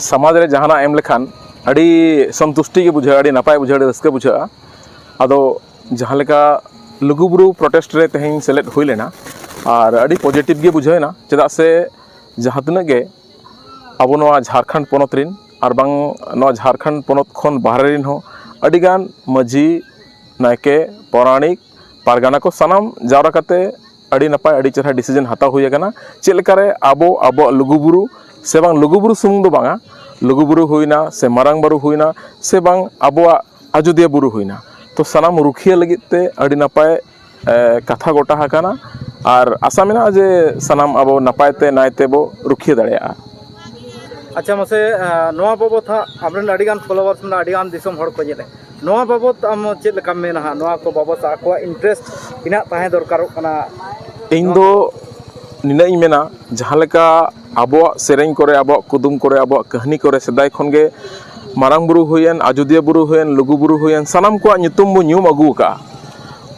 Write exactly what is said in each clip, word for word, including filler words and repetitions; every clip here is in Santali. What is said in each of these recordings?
ᱥᱚᱢᱟᱡᱽ ᱨᱮ ᱡᱟᱦᱟᱱᱟᱜ ᱮᱢ ᱞᱮᱠᱷᱟᱱ ᱟᱹᱰᱤ ᱥᱚᱱᱛᱩᱥᱴᱤ ᱜᱮ ᱵᱩᱡᱷᱟᱹᱜᱼᱟ, ᱟᱹᱰᱤ ᱱᱟᱯᱟᱭ ᱵᱩᱡᱷᱟᱹᱜᱼᱟ, ᱟᱹᱰᱤ ᱨᱟᱹᱥᱠᱟᱹ ᱵᱩᱡᱷᱟᱹᱜᱼᱟ᱾ ᱟᱫᱚ ᱡᱟᱦᱟᱸ ᱞᱮᱠᱟ ᱞᱩᱜᱩᱵᱩᱨᱩ ᱯᱨᱚᱴᱮᱥᱴ ᱨᱮ ᱛᱮᱦᱮᱧ ᱥᱮᱞᱮᱫ ᱦᱩᱭ ᱞᱮᱱᱟ, ᱟᱨ ᱟᱹᱰᱤ ᱯᱚᱡᱤᱴᱤᱵᱷ ᱜᱮ ᱵᱩᱡᱷᱟᱹᱣ ᱮᱱᱟ᱾ ᱪᱮᱫᱟᱜ ᱥᱮ ᱡᱟᱦᱟᱸ ᱛᱤᱱᱟᱹᱜ ᱜᱮ ᱟᱵᱚ ᱱᱚᱣᱟ ᱡᱷᱟᱲᱠᱷᱚᱸᱰ ᱯᱚᱱᱚᱛ ᱨᱮᱱ ᱟᱨ ᱵᱟᱝ ᱱᱚᱣᱟ ᱡᱷᱟᱲᱠᱷᱚᱸᱰ ᱯᱚᱱᱚᱛ ᱠᱷᱚᱱ ᱵᱟᱦᱨᱮ ᱨᱮᱱ ᱦᱚᱸ ᱟᱹᱰᱤᱜᱟᱱ ᱢᱟᱹᱡᱷᱤ, ᱱᱟᱭᱠᱮ, ᱯᱟᱨᱟᱱᱤᱠ, ᱯᱟᱨᱜᱟᱱᱟ ᱠᱚ ᱥᱟᱱᱟᱢ ᱡᱟᱣᱨᱟ ᱠᱟᱛᱮ ᱟᱹᱰᱤ ᱱᱟᱯᱟᱭ, ᱟᱹᱰᱤ ᱪᱮᱦᱨᱟ ᱰᱤᱥᱤᱡᱮᱱ ᱦᱟᱛᱟᱣ ᱦᱩᱭ ᱟᱠᱟᱱᱟ᱾ ᱪᱮᱫ ᱞᱮᱠᱟᱨᱮ ᱟᱵᱚ ᱟᱵᱚᱣᱟᱜ ᱞᱩᱜᱩᱵᱩᱨᱩ ᱥᱮ ᱵᱟᱝ ᱞᱩᱜᱩᱵᱩᱨᱩ ᱥᱩᱢᱩᱝ ᱫᱚ ᱵᱟᱝᱟ, ᱞᱩᱜᱩᱵᱩᱨᱩ ᱦᱩᱭᱱᱟ ᱥᱮ ᱢᱟᱨᱟᱝ ᱵᱩᱨᱩ ᱦᱩᱭᱱᱟ ᱥᱮ ᱵᱟᱝ ᱟᱵᱚᱣᱟᱜ ᱟᱡᱳᱫᱤᱭᱟᱹ ᱵᱩᱨᱩ ᱦᱩᱭᱱᱟ, ᱛᱚ ᱥᱟᱱᱟᱢ ᱨᱩᱠᱷᱤᱭᱟᱹ ᱞᱟᱹᱜᱤᱫ ᱛᱮ ᱟᱹᱰᱤ ᱱᱟᱯᱟᱭ ᱮ, ᱠᱟᱛᱷᱟ ᱜᱚᱴᱟ ᱟᱠᱟᱱᱟ᱾ ᱟᱨ ᱟᱥᱟ ᱢᱮᱱᱟᱜᱼᱟ ᱡᱮ ᱥᱟᱱᱟᱢ ᱟᱵᱚ ᱱᱟᱯᱟᱭ ᱛᱮ ᱱᱟᱭ ᱛᱮᱵᱚ ᱨᱩᱠᱷᱤᱭᱟᱹ ᱫᱟᱲᱮᱭᱟᱜᱼᱟ᱾ ᱟᱪᱪᱷᱟ, ᱢᱟᱥᱮ, ᱮ, ᱱᱚᱣᱟ ᱵᱟᱵᱚᱛ ᱦᱟᱸᱜ ᱟᱢᱨᱮᱱ ᱟᱹᱰᱤᱜᱟᱱ ᱯᱷᱚᱞᱳᱣᱟᱨᱥ ᱢᱮᱱᱟᱜᱼᱟ, ᱟᱹᱰᱤᱜᱟᱱ ᱫᱤᱥᱚᱢ ᱦᱚᱲ ᱠᱚ ᱧᱮᱞᱮᱫ, ᱱᱚᱣᱟ ᱵᱟᱵᱚᱛ ᱟᱢ ᱪᱮᱫ ᱞᱮᱠᱟᱢ ᱢᱮᱱᱟ ᱦᱟᱸᱜ? ᱱᱚᱣᱟ ᱠᱚ ᱵᱟᱵᱚᱛ ᱟᱠᱚᱣᱟᱜ ᱤᱱᱴᱟᱨᱮᱥᱴ ᱛᱤᱱᱟᱹᱜ ᱛᱟᱦᱮᱸ ᱫᱚᱨᱠᱟᱨᱚᱜ ᱠᱟᱱᱟ? ᱤᱧ ᱫᱚ ᱱᱤᱱᱟᱹᱜ ᱤᱧ ᱢᱮᱱᱟ, ᱡᱟᱦᱟᱸ ᱞᱮᱠᱟ ᱟᱵᱚᱣᱟᱜ ᱥᱮᱨᱮᱧ ᱠᱚᱨᱮ, ᱟᱵᱚᱣᱟᱜ ᱠᱩᱫᱩᱢ ᱠᱚᱨᱮ, ᱟᱵᱚᱣᱟᱜ ᱠᱟᱹᱦᱱᱤ ᱠᱚᱨᱮ ᱥᱮᱫᱟᱭ ᱠᱷᱚᱱ ᱜᱮ ᱢᱟᱨᱟᱝ ᱵᱩᱨᱩ ᱦᱩᱭᱮᱱ, ᱟᱡᱳᱫᱤᱭᱟᱹ ᱵᱩᱨᱩ ᱦᱩᱭᱮᱱ, ᱞᱩᱜᱩ ᱵᱩᱨᱩ ᱦᱩᱭᱮᱱ, ᱥᱟᱱᱟᱢ ᱠᱚᱣᱟᱜ ᱧᱩᱛᱩᱢ ᱵᱚ ᱧᱩᱢ ᱟᱹᱜᱩ ᱟᱠᱟᱫᱼᱟ᱾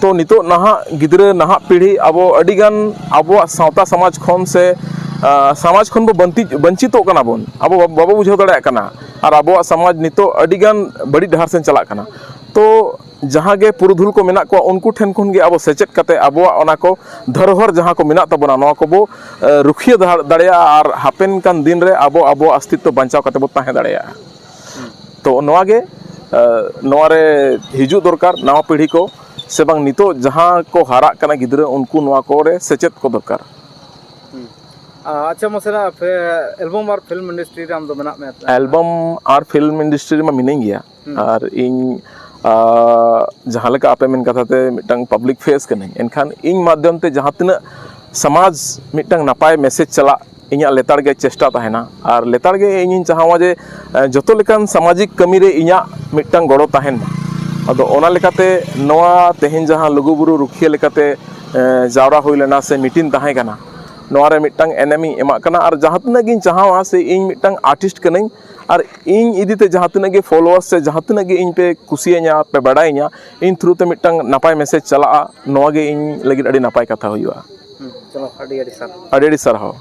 ᱛᱚ ᱱᱤᱛᱚᱜ ᱱᱟᱦᱟᱜ ᱜᱤᱫᱽᱨᱟᱹ, ᱱᱟᱦᱟᱜ ᱯᱤᱲᱦᱤ ᱟᱵᱚ ᱟᱹᱰᱤᱜᱟᱱ ᱟᱵᱚᱣᱟᱜ ᱥᱟᱶᱛᱟ ᱥᱚᱢᱟᱡᱽ ᱠᱷᱚᱱ ᱥᱮ, ᱟ, ᱥᱚᱢᱟᱡᱽ ᱠᱷᱚᱱ ᱵᱚ ᱵᱟᱱᱛᱤ-, ᱵᱚᱧᱪᱤᱛᱚᱜ ᱠᱟᱱᱟ ᱵᱚᱱ, ᱟᱵᱚ ᱵᱟᱵᱚ ᱵᱩᱡᱷᱟᱹᱣ ᱫᱟᱲᱮᱭᱟᱜ ᱠᱟᱱᱟ᱾ ᱟᱨ ᱟᱵᱚᱣᱟᱜ ᱥᱚᱢᱟᱡᱽ ᱱᱤᱛᱚᱜ ᱟᱹᱰᱤᱜᱟᱱ ᱵᱟᱹᱲᱤᱡ ᱰᱟᱦᱟᱨ ᱥᱮᱱ ᱪᱟᱞᱟᱜ ᱠᱟᱱᱟ᱾ ᱛᱚ ᱡᱟᱦᱟᱸ ᱜᱮ ᱯᱩᱨᱩᱫᱷᱩᱞ ᱠᱚ ᱢᱮᱱᱟᱜ ᱠᱚᱣᱟ, ᱩᱱᱠᱩ ᱴᱷᱮᱱ ᱠᱷᱚᱱ ᱜᱮ ᱟᱵᱚ ᱥᱮᱪᱮᱫ ᱠᱟᱛᱮ ᱟᱵᱚᱣᱟᱜ ᱚᱱᱟ ᱠᱚ ᱫᱷᱚᱨᱚᱦᱚᱨ ᱡᱟᱦᱟᱸ ᱠᱚ ᱢᱮᱱᱟᱜ ᱛᱟᱵᱚᱱᱟ, ᱱᱚᱣᱟ ᱠᱚᱵᱚ, ᱮ, ᱨᱩᱠᱷᱤᱭᱟᱹ ᱫᱟᱲ-, ᱫᱟᱲᱮᱭᱟᱜᱼᱟ ᱟᱨ ᱦᱟᱯᱮᱱ ᱠᱟᱱ ᱫᱤᱱ ᱨᱮ ᱟᱵᱚ ᱟᱵᱚᱣᱟᱜ ᱚᱥᱛᱤᱛᱛᱚ ᱵᱟᱧᱪᱟᱣ ᱠᱟᱛᱮ ᱵᱚ ᱛᱟᱦᱮᱸ ᱫᱟᱲᱮᱭᱟᱜᱼᱟ᱾ ᱛᱚ ᱱᱚᱣᱟ ᱜᱮ, ᱮ, ᱱᱚᱣᱟ ᱨᱮ ᱦᱤᱡᱩᱜ ᱫᱚᱨᱠᱟᱨ ᱱᱟᱣᱟ ᱯᱤᱲᱦᱤ ᱠᱚ, ᱥᱮ ᱵᱟᱝ ᱱᱤᱛᱚᱜ ᱡᱟᱦᱟᱸ ᱠᱚ ᱦᱟᱨᱟᱜ ᱠᱟᱱᱟ ᱜᱤᱫᱽᱨᱟᱹ, ᱩᱱᱠᱩ ᱱᱚᱣᱟ ᱠᱚᱨᱮ ᱥᱮᱪᱮᱫ ᱠᱚ ᱫᱚᱨᱠᱟᱨ᱾ ᱟᱪᱪᱷᱟ, ᱢᱟᱥᱮ ᱱᱟᱜ ᱟᱯᱮ ᱮᱞᱵᱟᱢ ᱟᱨ ᱯᱷᱤᱞᱢ ᱤᱱᱰᱟᱥᱴᱨᱤ ᱨᱮ ᱟᱢ ᱫᱚ ᱢᱮᱱᱟᱜ ᱢᱮᱭᱟ? ᱮᱞᱵᱟᱢ ᱟᱨ ᱯᱷᱤᱞᱢ ᱤᱱᱰᱟᱥᱴᱨᱤ ᱨᱮᱢᱟ ᱢᱤᱱᱟᱹᱧ ᱜᱮᱭᱟ᱾ ᱟᱨ ᱤᱧ, ᱟ, ᱡᱟᱦᱟᱸ ᱞᱮᱠᱟ ᱟᱯᱮ ᱢᱮᱱ ᱠᱟᱛᱷᱟ ᱛᱮ ᱢᱤᱫᱴᱟᱝ ᱯᱟᱵᱽᱞᱤᱠ ᱯᱷᱮᱥ ᱠᱟᱹᱱᱟᱹᱧ, ᱮᱱᱠᱷᱟᱱ ᱤᱧ ᱢᱟᱫᱽᱫᱷᱚᱢ ᱛᱮ ᱡᱟᱦᱟᱸ ᱛᱤᱱᱟᱹᱜ ᱥᱚᱢᱟᱡᱽ ᱢᱤᱫᱴᱟᱝ ᱱᱟᱯᱟᱭ ᱢᱮᱥᱮᱡᱽ ᱪᱟᱞᱟᱜ ᱤᱧᱟᱹᱜ ᱞᱮᱛᱟᱲ ᱜᱮ ᱪᱮᱥᱴᱟ ᱛᱟᱦᱮᱱᱟ᱾ ᱟᱨ ᱞᱮᱛᱟᱲ ᱜᱮ ᱤᱧᱤᱧ ᱪᱟᱦᱟᱣᱟ ᱡᱮ, ᱮ, ᱡᱚᱛᱚ ᱞᱮᱠᱟᱱ ᱥᱟᱢᱟᱡᱤᱠ ᱠᱟᱹᱢᱤ ᱨᱮ ᱤᱧᱟᱹᱜ ᱢᱤᱫᱴᱟᱝ ᱜᱚᱲᱚ ᱛᱟᱦᱮᱱ ᱢᱟ᱾ ᱟᱫᱚ ᱚᱱᱟ ᱞᱮᱠᱟᱛᱮ ᱱᱚᱣᱟ ᱛᱮᱦᱮᱧ ᱡᱟᱦᱟᱸ ᱞᱩᱜᱩᱵᱩᱨᱩ ᱨᱩᱠᱷᱤᱭᱟᱹ ᱞᱮᱠᱟᱛᱮ, ᱮ, ᱡᱟᱣᱨᱟ ᱦᱩᱭ ᱞᱮᱱᱟ ᱥᱮ ᱢᱤᱴᱤᱝ ᱛᱟᱦᱮᱸ ᱠᱟᱱᱟ, ᱱᱚᱣᱟ ᱨᱮ ᱢᱤᱫᱴᱟᱝ ᱮᱱᱮᱢ ᱤᱧ ᱮᱢᱟᱜ ᱠᱟᱱᱟ᱾ ᱟᱨ ᱡᱟᱦᱟᱸ ᱛᱤᱱᱟᱹᱜ ᱜᱤᱧ ᱪᱟᱦᱟᱣᱟ ᱥᱮ ᱤᱧ ᱢᱤᱫᱴᱟᱝ ᱟᱨᱴᱤᱥᱴ ᱠᱟᱹᱱᱟᱹᱧ, ᱟᱨ ᱤᱧ ᱤᱫᱤ ᱛᱮ ᱡᱟᱦᱟᱸ ᱛᱤᱱᱟᱹᱜ ᱜᱮ ᱯᱷᱚᱞᱳᱣᱟᱨᱥ ᱥᱮ ᱡᱟᱦᱟᱸ ᱛᱤᱱᱟᱹᱜ ᱜᱮ ᱤᱧ ᱯᱮ ᱠᱩᱥᱤᱭᱟᱹᱧᱟ, ᱯᱮ ᱵᱟᱰᱟᱭᱤᱧᱟ, ᱤᱧ ᱛᱷᱨᱩ ᱛᱮ ᱢᱤᱫᱴᱟᱝ ᱱᱟᱯᱟᱭ ᱢᱮᱥᱮᱡᱽ ᱪᱟᱞᱟᱜᱼᱟ, ᱱᱚᱣᱟ ᱜᱮ ᱤᱧ ᱞᱟᱹᱜᱤᱫ ᱟᱹᱰᱤ ᱱᱟᱯᱟᱭ ᱠᱟᱛᱷᱟ ᱦᱩᱭᱩᱜᱼᱟ᱾ ᱦᱩᱸ, ᱪᱚᱞᱚ, ᱟᱹᱰᱤ ᱟᱹᱰᱤ ᱥᱟᱨᱦᱟᱣ᱾ ᱟᱹᱰᱤ ᱟᱹᱰᱤ ᱥᱟᱨᱦᱟᱣ᱾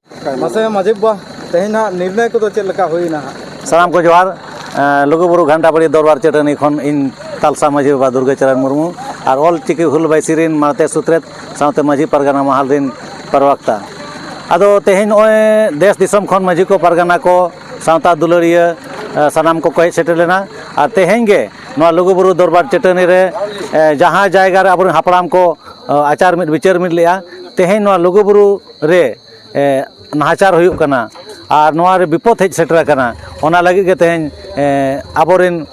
ᱢᱟᱥᱮ ᱢᱟᱹᱡᱷᱤ ᱵᱟᱵᱟ, ᱛᱮᱦᱮᱧ ᱦᱟᱸᱜ ᱱᱤᱨᱱᱚᱭ ᱠᱚᱫᱚ ᱪᱮᱫ ᱞᱮᱠᱟ ᱦᱩᱭᱱᱟ ᱦᱟᱸᱜ? ᱥᱟᱱᱟᱢ ᱠᱚ ᱡᱚᱦᱟᱨ᱾ ᱮᱸ, ᱞᱩᱜᱩᱵᱩᱨᱩ ᱜᱷᱟᱱᱴᱟᱵᱟᱲᱤ ᱫᱚᱨᱵᱟᱨ ᱪᱟᱹᱴᱟᱹᱱᱤ ᱠᱷᱚᱱ ᱤᱧ ᱛᱟᱞᱥᱟ ᱢᱟᱹᱡᱷᱤ ᱵᱟᱵᱟ ᱫᱩᱨᱜᱟᱹ ᱪᱚᱨᱚᱱ ᱢᱩᱨᱢᱩ ᱟᱨ ᱚᱞ ᱪᱤᱠᱤ ᱦᱩᱞ ᱵᱟᱭᱥᱤ ᱨᱤᱱ ᱢᱟᱬᱛᱮ ᱥᱩᱛᱨᱮᱛ ᱥᱟᱶᱛᱮ ᱢᱟᱹᱡᱷᱤ ᱯᱟᱨᱜᱟᱱᱟ ᱢᱟᱦᱟᱞ ᱨᱤᱱ ᱯᱨᱚᱵᱚᱠᱛᱟ᱾ ᱟᱫᱚ ᱛᱮᱦᱮᱧ ᱱᱚᱜᱼᱚᱭ ᱫᱮᱥ ᱫᱤᱥᱚᱢ ᱠᱷᱚᱱ ᱢᱟᱹᱡᱷᱤ ᱠᱚ, ᱯᱟᱨᱜᱟᱱᱟ ᱠᱚ, ᱥᱟᱶᱛᱟ ᱫᱩᱞᱟᱹᱲᱤᱭᱟᱹ, ᱮᱸ, ᱥᱟᱱᱟᱢ ᱠᱚᱠᱚ ᱦᱮᱡ ᱥᱮᱴᱮᱨ ᱞᱮᱱᱟ᱾ ᱟᱨ ᱛᱮᱦᱮᱧ ᱜᱮ ᱱᱚᱣᱟ ᱞᱩᱜᱩᱵᱩᱨᱩ ᱫᱚᱨᱵᱟᱨ ᱪᱟᱹᱴᱟᱹᱱᱤ ᱨᱮ, ᱮᱸ, ᱡᱟᱦᱟᱸ ᱡᱟᱭᱜᱟ ᱨᱮ ᱟᱵᱚᱨᱮᱱ ᱦᱟᱯᱲᱟᱢ ᱠᱚ, ᱮᱸ, ᱟᱪᱟᱨ ᱢᱤᱫ ᱵᱤᱪᱟᱹᱨ ᱢᱤᱫ ᱞᱮᱜᱼᱟ, ᱛᱮᱦᱮᱧ ᱱᱚᱣᱟ ᱞᱩᱜᱩᱵᱩᱨᱩ ᱨᱮ, ᱮᱸ, ᱱᱟᱦᱟᱪᱟᱨ ᱦᱩᱭᱩᱜ ᱠᱟᱱᱟ ᱟᱨ ᱱᱚᱣᱟ ᱨᱮ ᱵᱤᱯᱚᱫ ᱦᱮᱡ ᱥᱮᱴᱮᱨ ᱟᱠᱟᱱᱟ᱾ ᱚᱱᱟ ᱞᱟᱹᱜᱤᱫ ᱜᱮ ᱛᱮᱦᱮᱧ, ᱮᱸ, ᱟᱵᱚᱨᱮᱱ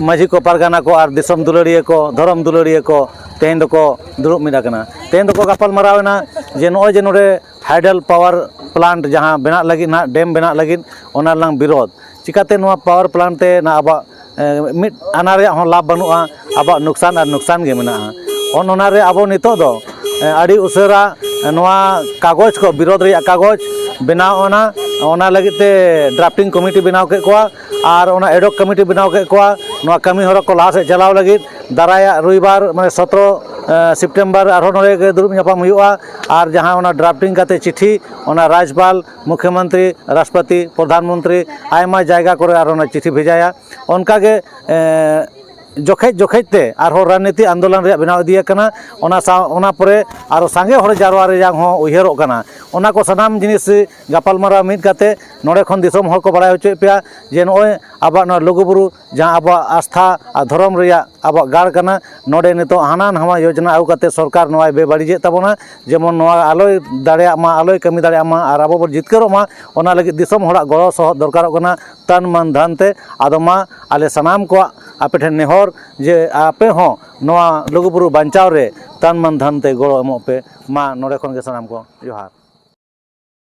ᱢᱟᱹᱡᱷᱤ ᱠᱚ, ᱯᱟᱨᱜᱟᱱᱟ ᱠᱚ ᱟᱨ ᱫᱤᱥᱚᱢ ᱫᱩᱞᱟᱹᱲᱤᱭᱟᱹ ᱠᱚ, ᱫᱷᱚᱨᱚᱢ ᱫᱩᱞᱟᱹᱲᱤᱭᱟᱹ ᱠᱚ ᱛᱮᱦᱮᱧ ᱫᱚᱠᱚ ᱫᱩᱲᱩᱵ ᱢᱤᱫ ᱟᱠᱟᱱᱟ᱾ ᱛᱮᱦᱮᱧ ᱫᱚᱠᱚ ᱜᱟᱯᱟᱞ ᱢᱟᱨᱟᱣ ᱮᱱᱟ ᱡᱮ ᱱᱚᱜᱼᱚᱭ ᱡᱮ ᱱᱚᱰᱮ ᱦᱟᱭᱰᱮᱞ ᱯᱟᱣᱟᱨ ᱯᱞᱟᱱᱴ ᱡᱟᱦᱟᱸ ᱵᱮᱱᱟᱜ ᱞᱟᱹᱜᱤᱫ ᱱᱟᱦᱟᱜ, ᱰᱮᱢ ᱵᱮᱱᱟᱜ ᱞᱟᱹᱜᱤᱫ, ᱚᱱᱟ ᱨᱮᱱᱟᱜ ᱵᱤᱨᱳᱫᱷ᱾ ᱪᱤᱠᱟᱛᱮ ᱱᱚᱣᱟ ᱯᱟᱣᱟᱨ ᱯᱞᱟᱱᱴ ᱛᱮ ᱱᱟ ᱟᱵᱚᱣᱟᱜ, ᱮ, ᱢᱤᱫ ᱟᱱᱟ ᱨᱮᱭᱟᱜ ᱦᱚᱸ ᱞᱟᱵᱷ ᱵᱟᱹᱱᱩᱜᱼᱟ, ᱟᱵᱚᱣᱟᱜ ᱱᱩᱠᱥᱟᱱ ᱟᱨ ᱱᱩᱠᱥᱟᱱ ᱜᱮ ᱢᱮᱱᱟᱜᱼᱟ᱾ ᱚᱱ ᱚᱱᱟ ᱨᱮ ᱟᱵᱚ ᱱᱤᱛᱚᱜ ᱫᱚ, ᱮ, ᱟᱹᱰᱤ ᱩᱥᱟᱹᱨᱟ, ᱮ, ᱱᱚᱣᱟ ᱠᱟᱜᱚᱡᱽ ᱠᱚ, ᱵᱤᱨᱳᱫᱷ ᱨᱮᱭᱟᱜ ᱠᱟᱜᱚᱡᱽ ᱵᱮᱱᱟᱣ ᱚᱱᱟ, ᱚᱱᱟ ᱞᱟᱹᱜᱤᱫ ᱛᱮ ᱰᱨᱟᱯᱴᱤᱝ ᱠᱚᱢᱤᱴᱤ ᱵᱮᱱᱟᱣ ᱠᱮᱫ ᱠᱚᱣᱟ ᱟᱨ ᱚᱱᱟ ᱮᱰᱦᱚᱠ ᱠᱚᱢᱤᱴᱤ ᱵᱮᱱᱟᱣ ᱠᱮᱫ ᱠᱚᱣᱟ᱾ ᱱᱚᱣᱟ ᱠᱟᱹᱢᱤ ᱦᱚᱨᱟ ᱠᱚ ᱞᱟᱦᱟ ᱥᱮᱫ ᱪᱟᱞᱟᱣ ᱞᱟᱹᱜᱤᱫ ᱫᱟᱨᱟᱭᱟᱜ ᱨᱚᱵᱤᱵᱟᱨ, ᱢᱟᱱᱮ ᱥᱚᱛᱨᱚ, ᱮ, ᱥᱮᱯᱴᱮᱢᱵᱚᱨ ᱟᱨᱦᱚᱸ ᱱᱚᱰᱮ ᱜᱮ ᱫᱩᱲᱩᱵ ᱧᱟᱯᱟᱢ ᱦᱩᱭᱩᱜᱼᱟ᱾ ᱟᱨ ᱡᱟᱦᱟᱸ ᱚᱱᱟ ᱰᱨᱟᱯᱴᱤᱝ ᱠᱟᱛᱮ ᱪᱤᱴᱷᱤ, ᱚᱱᱟ ᱨᱟᱡᱽᱯᱟᱞ, ᱢᱩᱠᱷᱭᱚᱢᱚᱱᱛᱨᱤ, ᱨᱟᱥᱴᱨᱚᱯᱚᱛᱤ, ᱯᱨᱚᱫᱷᱟᱱ ᱢᱚᱱᱛᱨᱤ, ᱟᱭᱢᱟ ᱡᱟᱭᱜᱟ ᱠᱚᱨᱮ ᱟᱨ ᱚᱱᱟ ᱪᱤᱴᱷᱤ ᱵᱷᱮᱡᱟᱭᱟ᱾ ᱚᱱᱠᱟᱜᱮ, ᱮ, ᱡᱚᱠᱷᱮᱡ ᱡᱚᱠᱷᱮᱡ ᱛᱮ ᱟᱨᱦᱚᱸ ᱨᱟᱡᱽᱱᱤᱛᱤ ᱟᱱᱫᱳᱞᱚᱱ ᱨᱮᱭᱟᱜ ᱵᱮᱱᱟᱣ ᱤᱫᱤ ᱟᱠᱟᱱᱟ᱾ ᱚᱱᱟ ᱥᱟᱶ, ᱚᱱᱟ ᱯᱚᱨᱮ ᱟᱨᱚ ᱥᱟᱸᱜᱮ ᱦᱚᱲ ᱡᱟᱨᱣᱟ ᱨᱮᱭᱟᱜ ᱦᱚᱸ ᱩᱭᱦᱟᱹᱨᱚᱜ ᱠᱟᱱᱟ᱾ ᱚᱱᱟ ᱠᱚ ᱥᱟᱱᱟᱢ ᱡᱤᱱᱤᱥ ᱜᱟᱯᱟᱞᱢᱟᱨᱟᱣ ᱢᱤᱫ ᱠᱟᱛᱮ ᱱᱚᱰᱮ ᱠᱷᱚᱱ ᱫᱤᱥᱚᱢ ᱦᱚᱲ ᱠᱚ ᱵᱟᱲᱟᱭ ᱦᱚᱪᱚᱭᱮᱫ ᱯᱮᱭᱟ ᱡᱮ ᱱᱚᱜᱼᱚᱭ ᱟᱵᱚᱣᱟᱜ ᱱᱚᱣᱟ ᱞᱩᱜᱩᱵᱩᱨᱩ, ᱡᱟᱦᱟᱸ ᱟᱵᱚᱣᱟᱜ ᱟᱥᱛᱷᱟ ᱟᱨ ᱫᱷᱚᱨᱚᱢ ᱨᱮᱭᱟᱜ ᱟᱵᱚᱣᱟᱜ ᱜᱟᱲ ᱠᱟᱱᱟ, ᱱᱚᱰᱮ ᱱᱤᱛᱚᱜ ᱦᱟᱱᱟ ᱱᱟᱣᱟ ᱭᱳᱡᱽᱱᱟ ᱟᱹᱜᱩ ᱠᱟᱛᱮ ᱥᱚᱨᱠᱟᱨ ᱱᱚᱣᱟᱭ ᱵᱮᱵᱟᱹᱲᱤᱡᱮᱫ ᱛᱟᱵᱚᱱᱟ, ᱡᱮᱢᱚᱱ ᱱᱚᱣᱟ ᱟᱞᱚᱭ ᱫᱟᱲᱮᱭᱟᱜ ᱢᱟ, ᱟᱞᱚᱭ ᱠᱟᱹᱢᱤ ᱫᱟᱲᱮᱭᱟᱜ ᱢᱟ ᱟᱨ ᱟᱵᱚ ᱵᱚᱱ ᱡᱤᱛᱠᱟᱹᱨᱚᱜ ᱢᱟ᱾ ᱚᱱᱟ ᱞᱟᱹᱜᱤᱫ ᱫᱤᱥᱚᱢ ᱦᱚᱲᱟᱜ ᱜᱚᱲᱚ ᱥᱚᱦᱚᱫ ᱫᱚᱨᱠᱟᱨᱚᱜ ᱠᱟᱱᱟ, ᱛᱟᱱ ᱢᱟᱱ ᱫᱷᱟᱱ ᱛᱮ᱾ ᱟᱫᱚ ᱢᱟ ᱟᱞᱮ ᱥᱟᱱᱟᱢ ᱠᱚᱣᱟᱜ ᱟᱯᱮ ᱴᱷᱮᱱ ᱱᱮᱦᱚᱨ ᱡᱮ ᱟᱯᱮ ᱦᱚᱸ ᱱᱚᱣᱟ ᱞᱩᱜᱩᱵᱩᱨᱩ ᱵᱟᱧᱪᱟᱣ ᱨᱮ ᱛᱟᱱ ᱢᱟᱱ ᱫᱷᱟᱱ ᱛᱮ ᱜᱚᱲᱚ ᱮᱢᱚᱜ ᱯᱮ᱾ ᱢᱟ ᱱᱚᱰᱮ ᱠᱷᱚᱱ ᱜᱮ ᱥᱟᱱᱟᱢ ᱠᱚ ᱡᱚᱦᱟᱨ᱾